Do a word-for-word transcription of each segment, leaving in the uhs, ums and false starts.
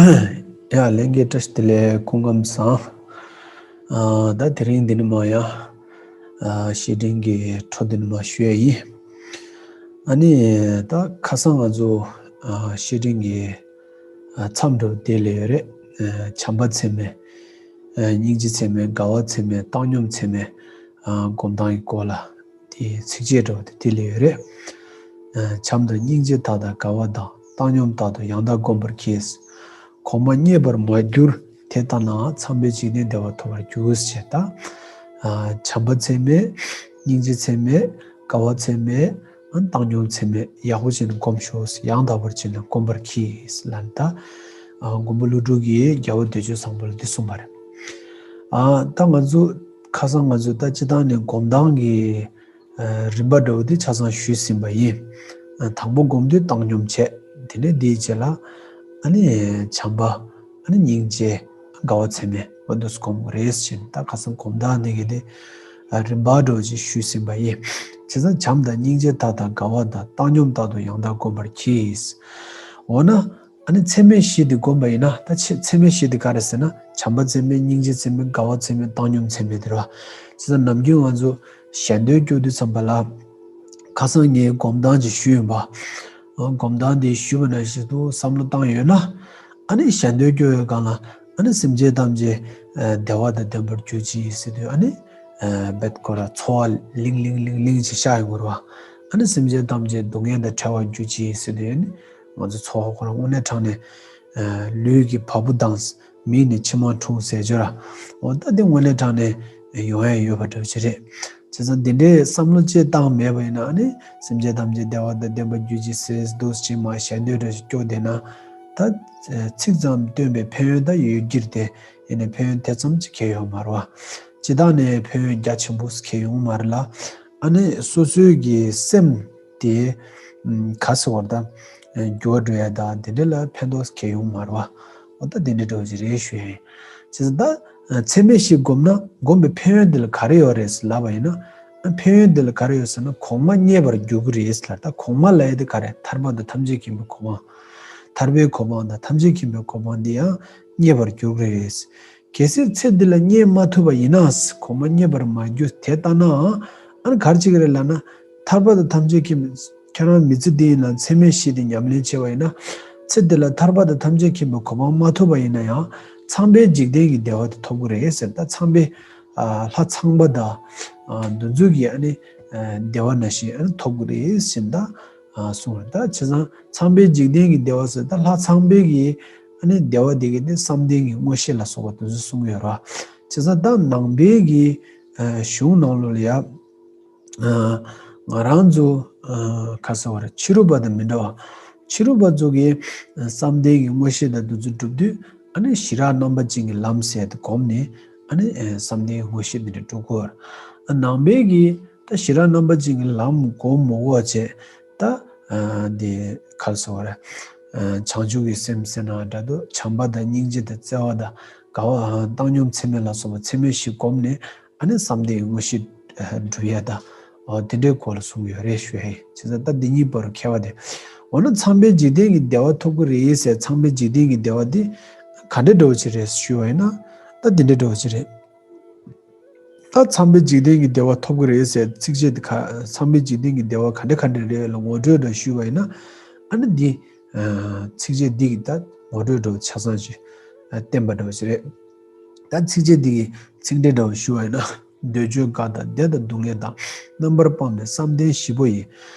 ཡ་ལྷན་རྒྱས་བཀྲ་ཤིས་བདེ་ལེགས། སྐུ་ཁམས་བཟང་། ཨ་ད་དེ་རིང་འདི་ནས་མར་ཡང་ཨ་བཤེས་སྤྲིང་གི་འཕྲོ་འདི་ནས་མར་ཞུ་ཡ་ཡིན། ཨ་ནི་ད་ཁ་སང་ང་ཚོ་ཨ་བཤེས་སྤྲིང་གི་ཨ་མཚམས་འདྲ་བོ་དེ་ལས་ཡོད་རེད། ཨ་བྱམས་པ་ཚད་མེད། ཨ་སྙིང་རྗེ་ཚད་མེད། དགའ་བ་ཚད་མེད། བཏང་སྙོམས་ཚད་མེད། ཨ་སྒོམ་སྟངས་ཀྱི་སྐོར་ལ་དེ་ཚིགས་བཅད་འདྲ་བོ་དེ་དེ་ལས་ཡོད་རེད། ཨ་བྱམས་དང་སྙིང་རྗེ་དག་དང་དགའ་བ་དང་། བཏང་སྙོམས་དག་ཏུ་ཡང་དག་བསྒོམ་པར་གྱིས། གོང་མ་མཉེས་པར་མ་གྱུར་དེ་ལྟ་ན། ཚངས་པའི་འཇིག་རྟེན་བདེ་བ་ཐོབ་པར་འགྱུར་ཞེས། ད་ཨ་བྱམས་པ་ཚད་མེད། སྙིང་རྗེ་ཚད་མེད། དགའ་བ་ཚད་མེད། ཨ་བཏང་སྙོམས་ཚད་མེད། ཡག་པོ་བྱས་ནས་སྒོམ་ཤོག་ཡང་དག་པར་བྱས་ནས་སྒོམ་པར་གྱིས་ལབ་ནས། ད་ཨ་མགོན་པོ་ཀླུ་སྒྲུབ་ཀྱིས་རྒྱལ་བ་འདོད་ཆེན་བཟང་པོ་ལ་འདི་གསུངས་པ་རེད། ཨ་ད་ང་ཚོ་ཁ་སང་ང་ཚོ་ད་སྤྱིར་བཏང་ནས་སྒོམ་སྟངས་ཀྱི་ཨ་རིམ་པ་འདྲ་བོ་དེ་ཆ་ཚང་ཞུས་ཟིན་པ་ཡིན། ཨ་དང་པོ་སྒོམ་དུས་བཏང་སྙོམས་བྱས། དེ་ནས་དེའི་རྗེས་ལ་ཨ་ནི་བྱམས་པ། ཨ་ནི་སྙིང་རྗེ། དགའ་བ་ཚད་མེད། འོ་འདུག་སེ་སྒོམ་དགོས་རེད་ཟེར་ནས། ད་ཁ་སང་སྒོམ་སྟངས་འདི་གི་དེ་ཨ་རིམ་པ་འདྲ་བོ་ཅིག་ཞུས་ཟིན་པ་ཡིན། བྱས་ཙང་བྱམས་དང་སྙིང་རྗེ་དག་དང་། དགའ་བ་དང་བཏང་སྙོམས་དག་ཏུ་ཡང་དག་བསྒོམ་པར་གྱིས། འོ་ན་ཨ་ནི་ཚད་མེད་བཞི་འདི་བསྒོམས་པ་ཡིན་ན། ད་ཚད་ཚད་མེད་བཞི་འདི་ག་རེ་ཟེར་ན། བྱམས་པ་ཚད་མེད། སྙིང་རྗེ་ཚད་མེད། དགའ་བ་ཚད་མེད། བཏང་སྙོམས་ཚད་མེད་དེ་རེད་བ། བྱས་ཙང་ནམ་རྒྱུན་ང་ཚོ་ཞལ་འདོན་སྐྱོར་དུས་ཙམ་པ་ལ་ཁ་སང་ངས་སྒོམ་སྟངས་ཅིག་ཞུས་ཡིན་པ། ཨ་སྒོམ་སྟངས་དེ་ཞུས་པ་ནང་བཞིན་དུ་བསམ་བློ་བཏང་ཡོད་ན། ཨ་ནི་ཞལ་འདོན་སྐྱོར་བའི་སྒང་ལ་ཨ་ནི་སེམས་ཅན་ཐམས་ཅད་ཨ་བདེ་བ་དང་ལྡན་པར་གྱུར་ཅིག་ཟེར་དུས། ཨ་ནི་ཨ་རྦད་ཁོ་ར་ཚོར་བ་ལིང་ལིང་ལིང་ལིང་ཅིག་ཤར་ཡོང་གི་རེད་བ། ཨ་ནི་སེམས་ཅན་ཐམས་ཅད་སྡུག་བསྔལ་དང་བྲལ་བར་གྱུར་ཅིག་ཟེར་དུས། ཨ་ནི་ང་ཚོ་ཚོར་བ་ཁོ་ར་དངོས་གནས་དྲང་གནས་ཨ་ལུས་ཀྱི་བ་སྤུ་ལྡང་། མིག་ནས་མཆི་མ་འཁྲུགས་ཟེར་ཅིག་ར། འོ་ད་དེ་དངོས་གནས་དྲང་གནས་ཡོང་ཡ་ཡོད་པ་འདྲ་བོ་ཅིག་རེད། བྱས་ཙང་འདི་འདྲའི་བསམ་བློ་ཅིག་བཏང་མེད་པ་ཡིན་ན། ཨ་ནི་སེམས་ཅན་ཐམས་ཅད་བདེ་བ་དང་ལྡན་པར་གྱུར་ཅིག་ཟེར་འདུག་སེ་ཅིག་མར་ཞལ་འདོན་འདྲ་ཞིག་སྐྱོར་བསྡད་ན། ད་ཚིག་ཙམ་བཏོན་པའི་ཕན་ཡོན་ད་ཡོད་ཀྱི་རེད་དེ། ཡིན་ནའི་ཕན་ཡོན་དེ་ཙམ་ཅིག་གང་ཡང་ཡོད་མ་རེད་བ། སྤྱིར་བཏང་ནས་ཕན་ཡོན་རྒྱ་ཆེན་པོ་ཞིག་གང་ཡང་ཡོད་མ་རེད་ལ། ཨ་ནི་སོ་སོའི་གི་སེམས་དེ་ཨམ་ག་ཟེར་བ་ད་འགྱུར་བ་འགྲོ་ཡ་ད་དེ་འདྲ་ལ་ཕན་ཐོགས་གང་ཡང་ཡོད་མ་རེད་བ། འོ་ད་དེ་འདྲ་འདྲ་བོ་ཅིག་རེད་ཞུ་ཡ་ཡིན། བྱས་ཙང་ད་ཚད་མེད་བཞི་བསྒོམས་ན་བསྒོམས་པའི་ཕན་ཡོན་དེ་ལ་ག་རེ་ཡོད་རེད་ཟེར་ལབ་པ་ཡིན་ན། ཨ་ཕན་ཡོན་དེ་ལ་ག་རེ་ཡོད་ཟེར་ན། གོང་མ་མཉེས་པར་འགྱུར་གྱི་རེད་ཟེར་ལབ། ད་གོང་མ་ལབ་ཡ་དེ་ག་རེ། ཐར་པ་དང་ཐམས་ཅད་མཁྱེན་པའི་གོ་འཕང་། ཐར་པའི་གོ་འཕང་དང་ཐམས་ཅད་མཁྱེན་པའི་གོ་འཕང་འདི་ཡང་མཉེས་པར་འགྱུར་གྱི་རེད། གལ་སྲིད་ཚེ་འདི་ལ་མཉེས་མ་ཐུབ་པ་ཡིན་ན། གོང་མ་མཉེས་པར་མ་གྱུར་དེ་ལྟ་ནའང་། ཨ་ནི་ག་རེ་བྱེད་ཀྱི་རེད་ལབ་ན། ཐར་པ་དང་ཐམས་ཅད་མཁྱེན་པའི། ཁྱོད་རང་མི་ཚེ་འདི་ཡིན་ན་ཚད་མེད་བཞི་དེ་ཉམས་ལེན་བྱས་པ་ཡིན་ན། ཚེ་འདི་ལ་ཐར་པ་དང་ཐམས་ཅད་མཁྱེན་པའི་གོ་འཕང་མ་ཐོབ་པ་ཡིན་ན་ཡང་། ཚངས་པའི་འཇིག་རྟེན་གྱི་བདེ་བ་དེ་ཐོབ་ཀྱི་རེད་ཟེར། ད་ཚངས་པའི་ཨ་ལྷ་ཚངས་པ་དང་ཨ་འདི་ཚོ་གི་ཨ་ནི་ཨ་བདེ་བ་ནང་བཞིན་ཨ་ནི་ཐོབ་ཀྱི་རེད་ཟེར་ད་ཨ་གསུངས་རེད། ད་བྱས་ཙང་ཚངས་པའི་འཇིག་རྟེན་གྱི་བདེ་བ་ཟེར། ད་ལྷ་ཚངས་པའི་གི་ཨ་ནི་བདེ་བ་དེ་གི་ནི་བསམ་གཏན་གྱི་མངོན་ཤེས་ལ་སོགས་པ་དེ་ཚོ་གསུངས་ཡོད་རེད། བྱས་ཙང་ད་ནང་པའི་གི་ཨ་གཞུང་ནང་ལོགས་ལ་ཡ། ཨ་ང་རང་ཚོ་ཨ་ག་ཟེར་བ་རེད། ཕྱི་རོལ་པ་དང་མི་འདྲ་བ། ཕྱི་རོལ་པ་ཚོ་གིས་ཨ་བསམ་གཏན་གྱི་མངོན་ཤེས་དང་དེ་ཚོ་སྒྲུབ་དུས། ཨ་ནི་ཞི་རགས་རྣམ་པ་ཅན་གྱི་ལམ་ཟེར་དེ་བསྒོམས་ནས། ཨ་ནི་ཨ་བསམ་གཏན་གྱི་མངོན་ཤེས་འདི་འདྲ་སྒྲུབ་དགོས། ཨ་ནང་པའི་གིས་ད་ཞི་རགས་རྣམ་པ་ཅན་གྱི་ལམ་བསྒོམ་མི་དགོས་པ་བྱས། ད་ཨ་འདི་ག་ཟེར་བ་རེད། ཨ་བྱང་ཆུབ་ཀྱི་སེམས་ཟེར་ན་འདྲ་འདུག་བྱམས་པ་དང་སྙིང་རྗེ་དང་བརྩེ་བ་དང་། དགའ་བ་ཨ་བཏང་སྙོམས་ཚད་མེད་ལ་སོགས་པ་ཚད་མེད་བཞི་བསྒོམས་ནས། ཨ་ནི་བསམ་གཏན་གྱི་མངོན་ཤེས་ཨ་སྒྲུབ་ཡ་ད། འོ་དེ་འདྲའི་སྐོར་ལ་གསུངས་ཡོད་རེད་ཞུ་ཡ་ཡིན། བྱས་ཙང་ད་འདི་གཉིས་བར་ཁྱད་པར་དེ། འོ་ན་ཚངས་པའི་འཇིག་རྟེན་གྱི་བདེ་བ་ཐོབ་ཀྱི་རེད་ཟེར། ཚངས་པའི་འཇིག་རྟེན་གྱི་བདེ་བ་འདི་ག་འདྲ་འདྲ་བོ་ཅིག་རེད་ཞུས་པ་ཡིན་ན། ད་འདི་འདྲ་འདྲ་བོ་ཅིག་རེད། ད་ཚངས་པའི་འཇིག་རྟེན་གྱི་བདེ་བ་ཐོབ་ཀྱི་རེད་ཟེར་ཚིགས་བཅད་འདི་ག་ཚངས་པའི་འཇིག་རྟེན་གྱི་བདེ་བ་ག་འདྲ་ག་འདྲ་རེད་ལ་ངོ་སྤྲོད་འདྲ་ཞུས་པ་ཡིན་ན། ཨ་ནི་འདི་ཨ་ཚིགས་བཅད་འདི་གི་ད་ངོ་སྤྲོད་འདྲ་ཆ་ཚང་ཞིག་ཨ་བསྟན་པ་འདྲ་ཞིག་རེད། ད་ཚིགས་བཅད་འདི་གི་ཚིག་འགྲེལ་འདྲ་ཞུས་པ་ཡིན་ན། འདོད་འཇོའི་དགའ་དང་བདེ་དང་སྡུག་བསྔལ་དང་། རྣམ་པར་སྤངས་པའི་བསམ་གཏན་བཞི་པོ་ཡི།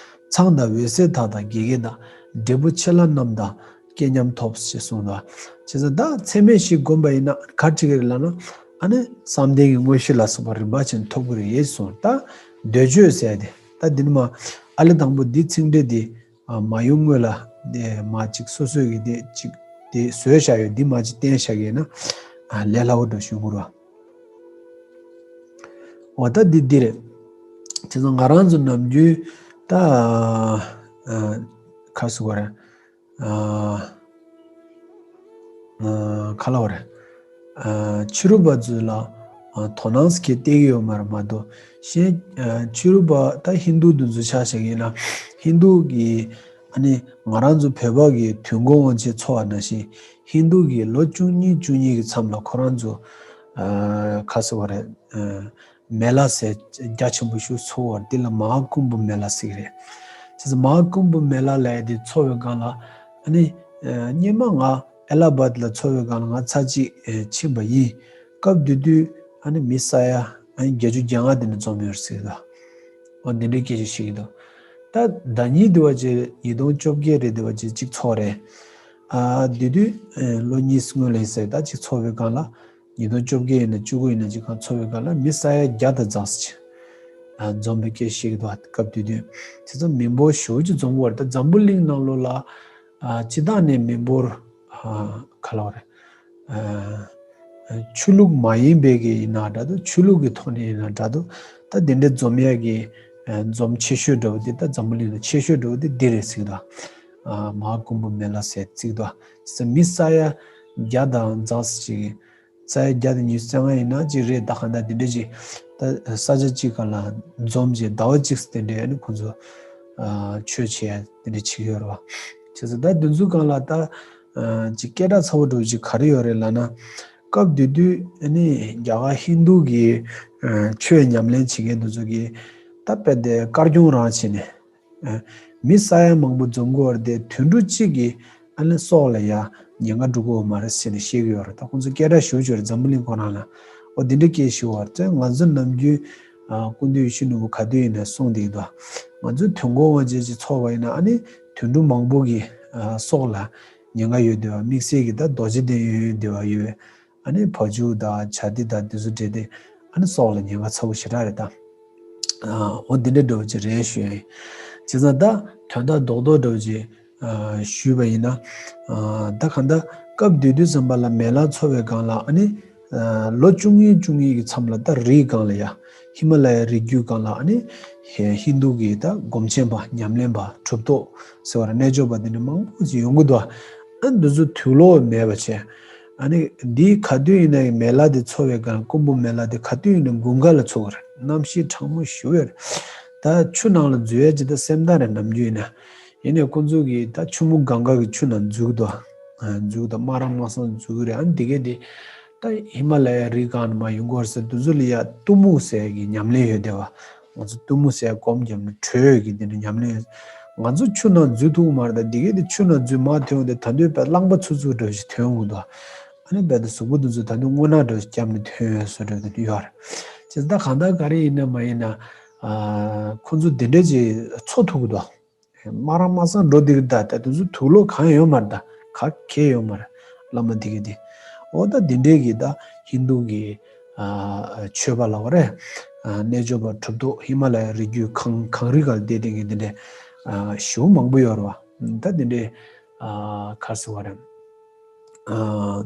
ཚངས་དང་འོད་གསལ་དག་དང་དགེ་རྒན་དང་། འབྲས་བུ་ཆེ་ལ་རྣམས་དང་སྐལ་མཉམ་ཐོབ་ཅེས་གསུངས་དང་། བྱས་ཙང་ད་ཚད་མེད་བཞི་བསྒོམས་པ་ཡིན་ན་ག་རེ་བྱེད་ཀྱི་རེད་ལབ་ན། ཨ་ནི་བསམ་གཏན་གྱི་མངོན་ཤེས་ལ་སོགས་པ་རིམ་པ་བཞིན་ཐོབ་ཀྱི་རེད་གསུངས། ད་འདོད་འཇོ་ཟེར་ཏེ་ད་འདི་ནི་མ་ཨ་ལེ་དང་པོ་འདི་ཚིག་འགྲེལ་འདི་ཨ་མ་ཡོང་སྔོན་ལ་འདི་མ་གཅིག་སོ་སོའི་གི་འདི་གཅིག་འདི་བཟོས་བཞག་ཡོད། འདི་མ་གཅིག་བསྟན་བཞག་ཡིན་ན་ཨ་ལས་སླ་བོ་འདྲ་ཞུ་དགོས་ར། འོ་ད་འདི་འདི་རེད། བྱས་ཙང་ང་རང་ཚོ་ནམ་རྒྱུན་ད་ཨ་ག་ཟེར་བ་རེད། ཨ་ཨ་ག་ལབ་དགོས་རེད། ཨ་ཕྱི་རོལ་པ་ཚོ་ལ་ཨ་དོ་སྣང་ཟེར་མཁན་གཏད་ཀྱི་ཡོད་མ་རེད་མ་གཏོགས། གཞན་ཨ་ཕྱི་རོལ་པ་ད་ཧིན་དུ་དེ་ཚོ་ཆ་བཞག་ཡིན་ན། ཧིན་དུ་གི་ ཨ་ནི་ང་རང་ཚོ་བོད་པ་གི་དུས་འཁོར་དབང་ཆེན་འཚོགས་པ་ནང་བཞིན་ཧིན་རྡུ་གི་ལོ་བཅུ་གཉིས་བཅུ་གཉིས་ཀྱི་མཚམས་ལ་ཁོ་རང་ཚོ་ཨ་ག་ཟེར་བ་རེད། ཨ་མེ་ལ་ཟེར་རྒྱ་ཆེན་པོ་ཞིག་འཚོགས་པ་འདི་ལ་མ་ཧཱ་ཀུམ་བྷ་མེ་ལ་ཟེར་གི་རེད། བྱས་ཙང་མ་ཧཱ་ཀུམ་བྷ་མེ་ལ་ལབ་ཡ་དེ་འཚོགས་པའི་སྒང་ལ་ཨ་ནི་ཨ་སྔོན་མ་ང་ཨེ་ལ་ཧ་བཱད་ལ་འཚོགས་པའི་སྒང་ལ་ང་ཚར་གཅིག་ཨ་ཕྱིན་པ་ཡིན། སྐབས་དེ་དུས་ཨ་ནི་མི་ས་ཡ་ཨ་ནི་བརྒྱད་ཅུ་གྱ་ལྔ་དེ་འདྲ་འཛོམས་ཡོད་རེད་ཟེར་གི་འདུག་འོ་འདི་འདྲའི་སྐད་ཆ་བཤད་ཀྱི་འདུག་ད་ཟླ་ཉིན་དེ་བ་ཅིག་ཉིས་སྟོང་བཅོ་བརྒྱད་རེད། དེ་བ་ཅིག་གཅིག་ཚོགས་རེད། ཨ་དེ་དུས་ཨེ་ལོ་གཉིས་སྔོན་ལ་ཡིན་ཟེར། ད་གཅིག་ཚོགས་པའི་སྒང་ལ་ཉིས་སྟོང་བཅོ་བརྒྱད་ཡིན་ན་བཅུ་དགུ་ཡིན་ན་གཅིག་གང་ཚོགས་པའི་སྒང་ལ་མི་ས་ཡ་བརྒྱ་དང་ཙམ་ཞིག་ཨ་འཛོམས་པའི་སྐད་བཤད་ཀྱི་འདུག་སྐབས་དེ་དུས་དེ་ཚོ་མི་འབོར་ཞེ་པོ་ཅིག་འཛོམས་ཀྱི་ཡོད་རེད། ད་འཛམ་བུ་གླིང་ནང་ལོགས་ལ་ཨ་སྤྱིར་བཏང་ནས་མི་འབོར་ཨ་ག་ལབ་དགོས་རེད། ཨ་ཆོས་ལུགས་མ་ཡིན་པའི་གི་ཡིན་ན་འདྲ་འདུག་ཆོས་ལུགས་ཀྱི་ཐོག་ནས་ཡིན་ན་འདྲ་འདུག་ད་དེ་འདྲའི་འཛོམས་ཡས་ཀྱི་ཨ་འཛོམས་ཆེ་ཤོས་འདྲ་བོ་དེ་ད་འཛམ་བུ་གླིང་ལ་ཆེ་ཤོས་འདྲ་བོ་དེ་འདི་རེད་ཟེར་གི་འདུག་ཨ་མ་ཧཱ་ཀུམ་བྷ་མེ་ལ་ཟེར་ཟེར་གི་འདུག་ས་མི་ས་ཡ་བརྒྱ་དང་ཙམ་ཞིག་ས་ཡ་བརྒྱ་དང་ཉི་ཤུ་རྩ་ལྔ་ཡིན་ན་ཅིག་རེད། ད་གང་ལྟར་དེ་འདྲ་ཅིག་ད་ས་ཆ་གཅིག་སྒང་ལ་འཛོམས་བྱས་ཟླ་བ་གཅིག་དེ་འདྲའི་ཨ་ནི་ཁོང་ཚོ་ཨ་ཆོས་བྱེད་ཡ་དེ་འདྲ་བྱེད་ཀྱི་ཡོད་རེད་བ། བྱས་ཙང་ད་དེ་ཚོའི་སྒང་ལ་ད་ཨ་ཅིག་སྐད་གྲགས་ཚ་བོ་འདྲ་བོ་ཅིག་ག་རེ་ཡོད་རེད་ལབ་ན། སྐབས་དེ་དུས་ཨ་ནི་རྒྱ་གར་ཧིན་རྡུ་གི་ཨ་ཆོས་ཉམས་ལེན་བྱེད་མཁན་དེ་ཚོ་གིས་ད་དཔེ་དེ་དཀར་གྱོང་རང་བྱས་ནས། ཨ་མི་ས་ཡ་མང་པོ་འཛོམས་ཀྱི་ཡོད་རེད་དེ། དུད་འགྲོ་གཅིག་གི་ཨ་ནི་སྲོག་ལ་ཡ་ཉེན་ཁ་འགྲོ་གི་ཡོད་མ་རེད་ཟེར་ནས་བཤད་ཀྱི་ཡོད་རེད། ད་ཁོང་ཚོ་སྐད་གྲགས་ཞེ་པོ་ཅིག་ཡོད་རེད། འཛམ་བུ་གླིང་ཁོ་རང་ལ་འོ་དེ་འདྲ་སྐད་ཞུ་བར་ཚེ། ང་ཚོ་ནམ་རྒྱུན་ཨ་སྐུ་མདུན་ཡིད་བཞིན་ནོར་བུ་ག་དུས་ཡིན་ན་གསུངས་བསྡད་ཀྱི་འདུག་ང་ཚོའི་དུས་འཁོར་དབང་ཆེན་ཅིག་འཚོགས་པ་ཡིན་ན་ཨ་ནི་དུད་འགྲོ་མང་པོ་གི་ཨ་སྲོག་ལ་ཉེན་ཁ་ཡོད་བསྡད་པ། དམིགས་བསལ་གྱི་ད་རྡོ་རྗེ་གདན་ཡོད་བསྡད་པ་ཡོད། ཨ་ནི་བ་ཕྱུགས་དང་བྱ་དེ་དང་དེ་ཚོ་འདྲ་དེ་ཨ་ནི་སྲོག་ལ་ཉེན་ཁ་ཚ་བོ་ཞེ་དྲག་རེད་ད། ཨ་འོ་འདི་འདྲ་འདྲ་བོ་ཅིག་རེད་ཞུ་ཡ་ཡིན། བྱས་ཙང་ད་དོན་དག་རྡོག་རྡོག་འདྲ་བོ་ཅིག་ཨ་ཞུས་པ་ཡིན་ན། ཨ་ད་གང་ལྟར་སྐབས་དེ་དུས་ཙམ་པ་ལ་མེ་ལ་འཚོགས་པའི་སྒང་ལ་ཨ་ནི་ཨ་ལོ་བཅུ་གཉིས་བཅུ་གཉིས་ཀྱི་མཚམས་ལ་ད་རིའི་སྒང་ལ་ཡ་ཧི་མ་ལ་ཡའི་རི་རྒྱུད་སྒང་ལ་ཨ་ནི་ཧེ་ཧིན་རྡུ་གི་ད་སྒོམ་ཆེན་པ་ཉམས་ལེན་པ་གྲུབ་ཐོབ་ཟེར་བ་རེད། རྣལ་འབྱོར་པ་དེ་འདྲ་མང་པོ་ཅིག་ཡོང་གི་འདུག་ཨ་འདི་ཚོ་དུག་ལོག་མེད་པ་བྱས། ཨ་ནི་འདི་ག་དུས་ཡིན་ན་ཡང་མེ་ལ་དེ་འཚོགས་པའི་སྒང་། ཀུམ་བྷ་མེ་ལ་དེ་ག་དུས་ཡིན་ན་དགུན་ཁ་ལ་འཚོགས་ཀྱི་རེད། གནམ་གཤིས་གྲང་མོ་ཞེ་པོ་ཡོད་རེད། ད་ཆུ་ནང་ལ་འཛུལ་ཡ་ཅིག་ད་སེམས་ཐག་རེད། ནམ་རྒྱུན་ཡིན་ན། ཡིན་ནའི་ཁོང་ཚོ་གིས་ད་ཆུ་མོ་གངྒཱ་གི་ཆུ་ནང་འཛུལ་གྱི་འདུག་ཨ་འཛུལ་གྱི་འདུག་སྨ་ར་སྨ་སངས་འཛུལ་གྱི་རེད། ཨ་ནི་དེ་གས་དེ་ད་ཧི་མ་ལ་ཡའི་རི་སྒང་ནས་མར་ཡོང་གི་ཡོད་རེད་ཟེར། དེ་ཚོ་ལ་ཡ་གཏུམ་མོ་ཟེར་གྱི་ཉམས་ལེན་ཡོད་བསྡད་པ། ང་ཚོ་གཏུམ་མོ་ཟེར་སྒོམ་བརྒྱབ་ནས་བྲོས་ཀྱི་དེ་འདྲ་ཉམས་ལེན་ཡོད། ང་ཚོ་ཆུ་ནང་འཛུལ་ཐུབ་ཀྱི་མ་རེད། ད་དེ་གས་དེ་ཆུ་ནང་འཛུལ་མར་ཐོན་ཡོང་དུས་ད་དུང་དཔེ་རླངས་པ་ཚུབ་ཚུབ་འདྲ་བོ་ཞིག་ཐོན་ཡོང་གི་འདུག་ཨ་ནི་རྦད་དེ་གཟུགས་པོ་དེ་ཚོ་ད་དུང་རྔུལ་ནག་འདྲ་བོ་ཞིག་བརྒྱབ་ནས་ཐོན་ཡོང་བཟོ་འདྲ་བོ་དེ་འདྲ་ཡོད་རེད། བྱས་ཙང་ད་གང་ལྟར་ག་རེ་ཡིན་ན་མ་ཡིན་ན། ཨ་ཁོང་ཚོ་དེ་འདྲ་ཅིག་འཚོགས་ཐུབ་ཀྱི་འདུག་སྨ་ར་སྨ་སངས་འགྲོ་བསྡད་ཀྱི་རེད། ད་ད་དེ་ཚོ་དུག་ལོག་གང་ཡང་ཡོད་མ་རེད། ད་ག་གེ་ཡོད་མ་རེད། བླ་མ་དེ་གས་དེ། འོ་ད་དེ་འདྲའི་གི་ད་ཧིན་རྡུ་གི་ཨ་ཆོས་པ་ལབ་དགོས་རེད། ཨ་རྣལ་འབྱོར་པ་གྲུབ་ཐོབ་ཧི་མ་ལ་ཡའི་རི་རྒྱུད་གངས་གངས་རི་སྒང་ལ་བསྡད་བསྡད་མཁན་དེ་འདྲའི་ཨ་ཞེ་པོ་མང་པོ་ཡོད་རེད་བ། ད་དེ་འདྲའི་ཨ་ག་རེ་ཟེར་དགོས་རེད། ཨ་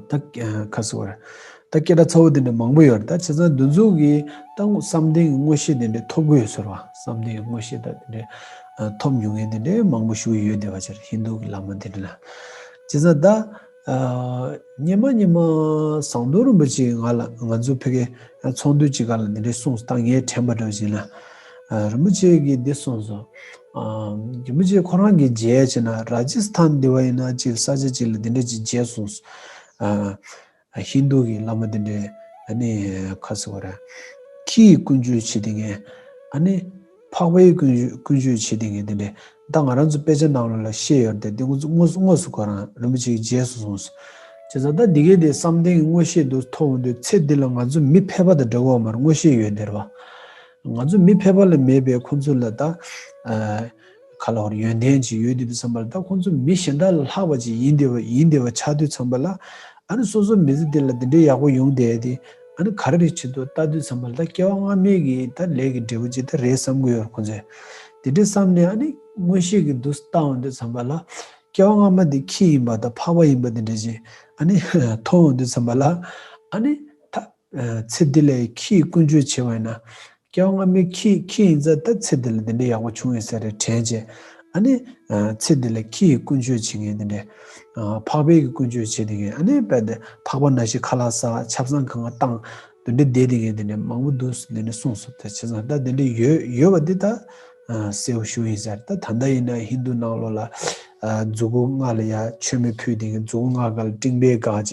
ད་ག་རེ་ཟེར་དགོས་རེད། ད་སྐད་གྲགས་ཚ་བོ་དེ་འདྲ་མང་པོ་ཡོད་རེད། ད་བྱས་ཙང་དེ་ཚོ་གིས་ད་བསམ་གཏན་གྱི་མངོན་ཤེས་དེ་འདྲ་ཐོབ་ཀྱི་ཡོད་ཟེར་བ། བསམ་གཏན་གྱི་མངོན་ཤེས་ད་དེ་འདྲ་ཨ་ཐོབ་མྱོང་མཁན་དེ་འདྲ་མང་པོ་ཞིག་ཡོད་བསྡད་པ་ཅིག་རེད། ཧིན་རྡུ་གི་བླ་མ་དེ་འདྲ་ལ། བྱས་ཙང་ད་ཨ་སྔོན་མ་སྔོན་མ་ཟམ་གདོང་རིན་པོ་ཆེ་ང་ལ་ང་ཚོ་ཕ་གིའི་ཚོགས་འདུ་ཅིག་སྒང་ལ་འདི་འདྲ་གསུངས་སོང་། ད་ངའི་དྲན་པ་འདྲ་བོ་ཞིག་ན། ཨ་རིན་པོ་ཆེ་གིས་འདི་གསུངས་སོང་། ཨ་རིན་པོ་ཆེ་ཁོ་རང་གིས་མཇལ་བྱས་ན་ར་ཇི་སི་ཐན་འདི་བ་ཡིན་ན་ཅིག་ས་ཆ་ཅིག་ལ་འདི་འདྲ་ཅིག་མཇལ་སོང་། ཨ་ཧིན་རྡུ་གི་བླ་མ་དེ་འདྲས་ཨ་ནི་ག་རེ་ཟེར་དགོས་རེད། ཁྱི་ཡི་ཀུན་སྤྱོད་བྱེད་དེ་ངས་ཨ་ནི་ཕག་པའི་ཀུན་སྤྱོད་ཀུན་སྤྱོད་བྱེད་དེ་ངས་དེ་འདྲས། ད་ང་རང་ཚོ་དཔེ་ཆ་ནང་ལོགས་ལ་བཤད་ཡོད་རེད་དེ། དེ་ང་ཚོ་དངོས་སུ་དངོས་སུ་ཁོ་རང་རིན་པོ་ཆེ་གིས་མཇལ་སོང་གསུངས་སོང་། བྱས་ཙང་ད་འདི་གས་དེ་བསམ་གཏན་གྱི་མངོན་ཤེས་དེ་ཐོབ་འོང་དུས་ཚེ་འདི་ལ་ང་ཚོ་མི་ཕལ་པ་དང་འདྲ་བོ་མ་རེད། མངོན་ཤེས་ཡོད་བསྡད་རེད་བ། ང་ཚོ་མི་ཕལ་པ་ལ་མེད་པའི་ཁོང་ཚོ་ལ་ད་ཨ་ག་ལབ་དགོས་རེད། ཡོན་ཏན་ཅིག་ཡོད་དུས་དུས་ཙམ་པ་ལ་ད་ཁོང་ཚོ་མི་གཞན་དག་ལས་ལྷག་པ་ཅིག་ཡིན་བསྡད་པ་ཡིན་བསྡད་པ་ཆགས་དུས་ཙམ་པ་ལ། ཨ་ནི་སོ་སོ་མི་ཚེ་འདི་ལ་འདི་འདྲའི་ཡག་པོ་ཡོང་བསྡད་དེ། ཨ་ནི་ག་རེ་རེད་ཆེད་དུ་ལྟ་དུས་ཙམ་པ་ལ་ད་སྐྱེ་བ་སྔ་མའི་གི་ད་ལས་ཀྱི་འབྲས་བུ་ཅིག་ད་རེད་བསམ་གྱི་ཡོད་རེད་ཁོང་ཚོས། དེ་འདྲ་བསམ་ནས་ཨ་ནི་མངོན་ཤེས་ཀྱིས་འདུག་ལྟ་འོང་དུས་ཙམ་པ་ལ། སྐྱེ་བ་སྔ་མ་འདི་ཁྱི་ཡིན་པ་དང་ཕག་པ་ཡིན་པ་འདི་འདྲ་ཅིག་ཨ་ནི་མཐོང་འོང་དུས་ཙམ་པ་ལ། ཨ་ནི་ད་ཚེ་འདི་ལ་ཁྱི་ཡི་ཀུན་སྤྱོད་བྱེད་པ་ཡིན་ན། སྐྱེ་བ་སྔ་མའི་ཁྱི་ཁྱི་ཡིན་ཙང་ད་ཚེ་འདི་ལ་འདི་འདྲ་ཡག་པོ་བྱུང་ཡོད་ས་རེད་དྲན་བྱས། ཨ་ནི་ཚེ་འདི་ལ་ཁྱི་ཡི་ཀུན་སྤྱོད་བྱེད་མཁན་འདི་འདྲ། ཕག་པའི་གི་ཀུན་སྤྱོད་བྱེད་དེ་མཁན། ཨ་ནི་རྦད་དེ་ཕག་པ་ནང་བཞིན་ཁ་ལག་ཟ། ཆབ་གསང་གང་ག་བཏང་། འདི་འདྲ་བསྡད་དེ་མཁན་འདི་འདྲ་མང་པོ་འདུག་འདི་འདྲ་གསུངས་སོང་། དེ་བྱས་ཙང་ད་འདི་འདྲ་ཡོད་ཡོད་པ་འདི་ད་ གསལ་པོ་ཞུ་ཡིན་ཟེར། ད་ད་ལྟ་ཡིན་ན་ཧིན་རྡུ་ནང་ལོགས་ལ་མཛུ་གུ་ལྔ་ལ་ཡ་མཆོད་མེ་ཕུལ་དེ་ངས་མཛུ་གུ་ལྔ་ག་ལ་སྤྲིན་པས་བཀག་བྱས་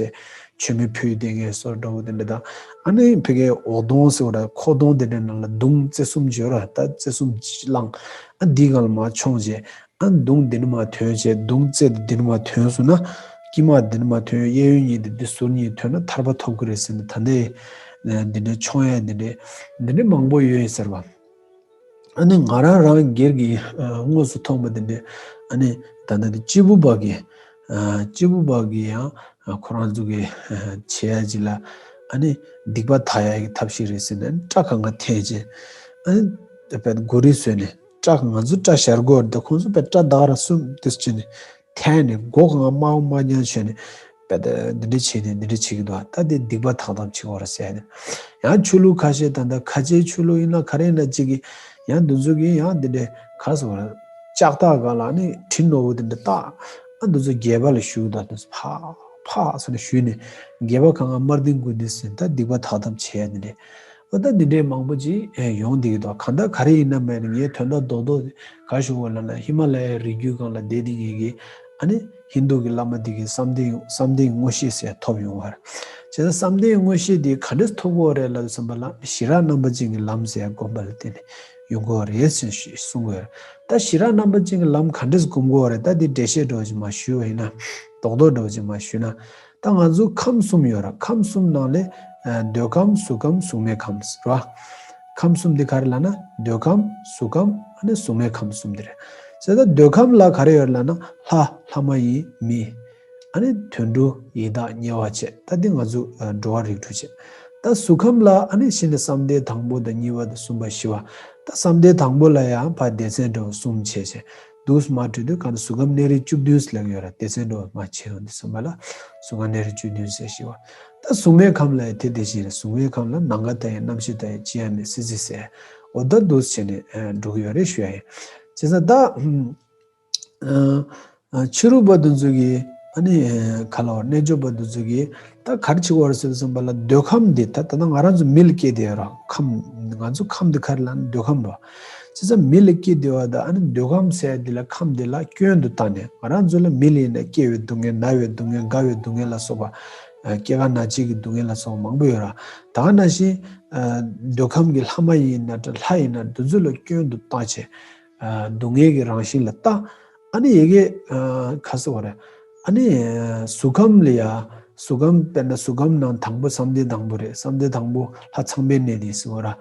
མཆོད་མེ་ཕུལ་དེ་ངས་སོར་འགྲོ་བོ་དེ་འདྲ་དང་། ཨ་ནི་ཕ་གིའི་འོག་གདོང་ཟེར་བ་ར་ཁོག་གདོང་དེ་འདྲ་ནང་ལ་མདུང་རྩེ་གསུམ་བྱོས་ར། ད་རྩེ་གསུམ་བླངས། ཨ་འདི་གང་ལ་མ་མཆོང་བྱས། ཨ་མདུང་འདི་ནས་མར་ཐོན་བྱས་མདུང་རྩེ་དེ་འདི་ནས་མར་ཐོན་སོང་ན། དཀྱིལ་མ་འདི་ནས་མར་ཐོན། གཡས་གཡོན་གཉིས་དེ་འདི་ཟུར་གཉིས་ཐོན་ན་ཐར་པ་ཐོབ་ཀྱི་རེད་ཟེར་ནས། ད་འདི་འདི་འདྲའི་མཆོང་ཡ་འདི་འདྲའི་འདི་འདྲའི་མང་པོ་ཡོད་ཡིན་ཟེར་བ། ཨ་ནི་ང་རང་རང་སྒེར་གྱི་དངོས་སུ་མཐོང་བ་འདི་འདྲའི། ཨ་ནི་ད་ལྟ་འདི་སྐྱེས་བུ་པ་གི་སྐྱེས་བུ་པ་གི་ཡང་ཁོ་རང་ཚོ་གི་བྱེད་ཡ་ཅིག་ལ། ཨ་ནི་སྡིག་པ་དག་ཡ་གི་ཐབས་ཤིག་རེད་ཟེར་ནས་སྐྲ་གང་ག་འཐེན་བྱས། ཨ་ནི་དཔེ་མགོ་རིལ་བཟོས་ནས། སྐྲ་ང་ཚོ་སྐྲ་བཞར་དགོས་རེད། ཁོང་ཚོ་དཔེ་སྐྲ་དག་ར་གསུམ་དེ་བྱས་ནས་འཐེན་ནས་མགོ་གང་དམར་པོ་དམར་རྐྱང་བྱས་ནས་དཔེ་འདི་འདྲ་བྱས་ནས་འདི་འདྲ་བྱེད་ཀྱི་འདུག་ད་དེ་སྡིག་པ་དག་ཐབས་བྱེད་དགོས་རེད་ཟེར་ནས། ཡང་ཆོས་ལུགས་ཁ་ཤས་ད་ལྟ་ཁ་ཆེའི་ཆོས་ལུགས་ཡིན་ན་ག་རེ་ཡིན་ན་གཅིག་གིས་ཡང་འདི་ཚོ་གིས་ཡང་འདི་འདྲ་ག་ཟེར་བ་ལྕགས་ཐག་སྒང་ལ་ནི་གྲི་རྣོ་བོ་འདི་འདྲ་བཏགས། ཨ་འདི་ཚོ་སྒལ་པ་ལ་གཞུས་དང་འདི་ཚོ་ཕག་ཕག་ཟེར་ནས་གཞུས་ནས་སྒལ་པ་གང་ག་དམར་ལྡིང་དགུ་ལྡིང་ཟེར། ད་སྡིག་པ་དག་ཐབས་བྱེད་ཡ་འདི་འདྲ། ཨ་ད་འདི་འདྲའི་མང་པོ་ཅིག་ཡོང་བསྡད་ཀྱི་འདུག་གང་ལྟར་ག་རེ་ཡིན་ན་མེད་ན་ངས་དོན་དག་རྡོག་རྡོག་ག་ཞུ་བ་ལབ་ན། ཧི་མ་ལ་ཡའི་རི་རྒྱུད་སྒང་ལ་བསྡད་དེ་ངེད་ཀྱིས་ཨ་ནི་ཧིན་རྡུ་གི་བླ་མ་འདི་གིས་བསམ་གཏན་བསམ་གཏན་མངོན་ཤེས་ཟེར་ཐོབ་ཡོང་བ་རེད། བྱས་ཙང་བསམ་གཏན་མངོན་ཤེས་འདི་ག་འདྲས་ཐོབ་དགོས་རེད་ལབ་ཙམ་པ་ལ། ཞི་རགས་རྣམ་པ་ཅན་གྱི་ལམ་ཟེར་ཡ་སྒོམ་པ་ལ་བརྟེན་ནས་ཡོང་དགོས་རེད་ཟེར་གསུང་གི་ཡོད་རེད། ད་ཞི་རགས་རྣམ་པ་ཅན་གྱི་ལམ་ག་འདྲས་སྒོམ་དགོས་རེད། ད་འདི་འགྲེལ་བཤད་འདྲ་བོ་ཅིག་མར་ཞུས་པ་ཡིན་ན། རྡོག་རྡོག་འདྲ་བོ་ཅིག་མར་ཞུས་ན། ད་ང་ཚོ་ཁམས་གསུམ་ཡོད་ར། ཁམས་གསུམ་ནང་ལས་ཨ་འདོད་ཁམས་གཟུགས་ཁམས་གཟུགས་མེད་ཁམས་ར། ཁམས་གསུམ་དེ་ག་རེ་ལབ་ན་འདོད་ཁམས་གཟུགས་ཁམས་ཨ་ནི་གཟུགས་མེད་ཁམས་གསུམ་དེ་རེད། བྱས་ཙང་འདོད་ཁམས་ལ་ག་རེ་ཡོད་ལབ་ན་ལྷ་ལྷ་མ་ཡིན་མི། ཨ་ནི་དུད་འགྲོ་ཡི་དྭགས་དམྱལ་བ་བྱས། ད་འདི་ང་ཚོ་ཨ་འགྲོ་བ་རིགས་དྲུག་བྱས། ད་གཟུགས་ཁམས་ལ་ཨ་ནི་གཞི་ནས་བསམ་གཏན་དང་པོ་དང་གཉིས་པ་དང་གསུམ་པ་བཞི་པ། ད་བསམ་གཏན་དང་པོ་ལ་ཡང་ཕར་སྡེ་ཚན་འདྲ་བོ་གསུམ་བྱས་བྱས། འདུག་སེ་མར་བྲིས་དུས་གང་ལྟར་གཟུགས་ཁམས་གནས་རིགས་བཅུ་བདུན་ཟེར་ལབ་ཀྱི་ཡོད་ར། སྡེ་ཚན་འདྲ་བོ་མར་བྱས་ཡོང་དུས་ཙམ་པ་ལ་གཟུགས་ཁམས་གནས་རིགས་བཅུ་བདུན་ཟེར་བཞི་པ། ད་གཟུགས་མེད་ཁམས་ལ་ཡང་དེ་དེ་བཞིན་རེད། གཟུགས་མེད་ཁམས་ལ་ནམ་མཁའ་ལྟ་ཡང་། རྣམ་ཤེས་ལྟ་ཡང་། ཅི་ཡང་མེད་སྲིད་རྩེ་ཟེར། འོ་ད་འདུག་སེ་བྱས་ནས་འགྲོ་གི་ཡོད་རེད་ཞུ་ཡ་ཡིན། བྱས་ཙང་ད་ཨ་ཕྱི་རོལ་པ་དེ་ཚོ་གིས་ཨ་ནི་ག་ལ་བ་རྣལ་འབྱོར་པ་དེ་ཚོ་གིས་ད་ག་རེ་བྱེད་དགོས་རེད་ཟེར་ཙམ་པ་ལ། འདོད་ཁམས་འདི་ད་ད་ལྟ་ང་རང་ཚོ་མི་ལ་སྐྱེས་བསྡད་ཡོད་ར། ཁམས་ང་ཚོ་ཁམས་འདི་ག་རེ་ལབ་ན་འདོད་ཁམས་རེད། བྱས་ཙང་མི་ལ་སྐྱེས་བསྡད་པ་དང་ཨ་ནི་འདོད་ཁམས་ཟེར་ཡ་འདི་ལ་ཁམས་འདི་ལ་སྐྱོན་དུ་བཏང་ནས། ང་རང་ཚོ་ལ་མི་ལ་ཡིན་ན་སྐྱེ་བའི་སྡུག་བསྔལ། ན་བའི་སྡུག་བསྔལ། རྒ་བའི་སྡུག་བསྔལ་ལ་སོགས་པ། སྐྱེ་རྒ་ན་འཆི་གི་སྡུག་བསྔལ་ལ་སོགས་པ་མང་པོ་ཡོད་ར། ད་ག་ནང་བཞིན་འདོད་ཁམས་ཀྱི་ལྷ་མ་ཡིན་ན་འདྲ་ལྷ་ཡིན་ན་འདི་ཚོ་ལ་སྐྱོན་དུ་བཏང་བྱས། སྡུག་བསྔལ་གྱི་རང་བཞིན་ལ་ལྟ། ཨ་ནི་ཡ་གི་ཁ་ཟེར་བ་རེད། ཨ་ནི་གཟུགས་ཁམས་ལ་ཡ། གཟུགས་ཁམས་དཔེར་ན་གཟུགས་ཁམས་ནང་དང་པོ་བསམ་གཏན་དང་པོ་རེད། བསམ་གཏན་དང་པོ་ལྷ་ཚངས་པའི་གནས་དེ་ཟེར་བ་ར།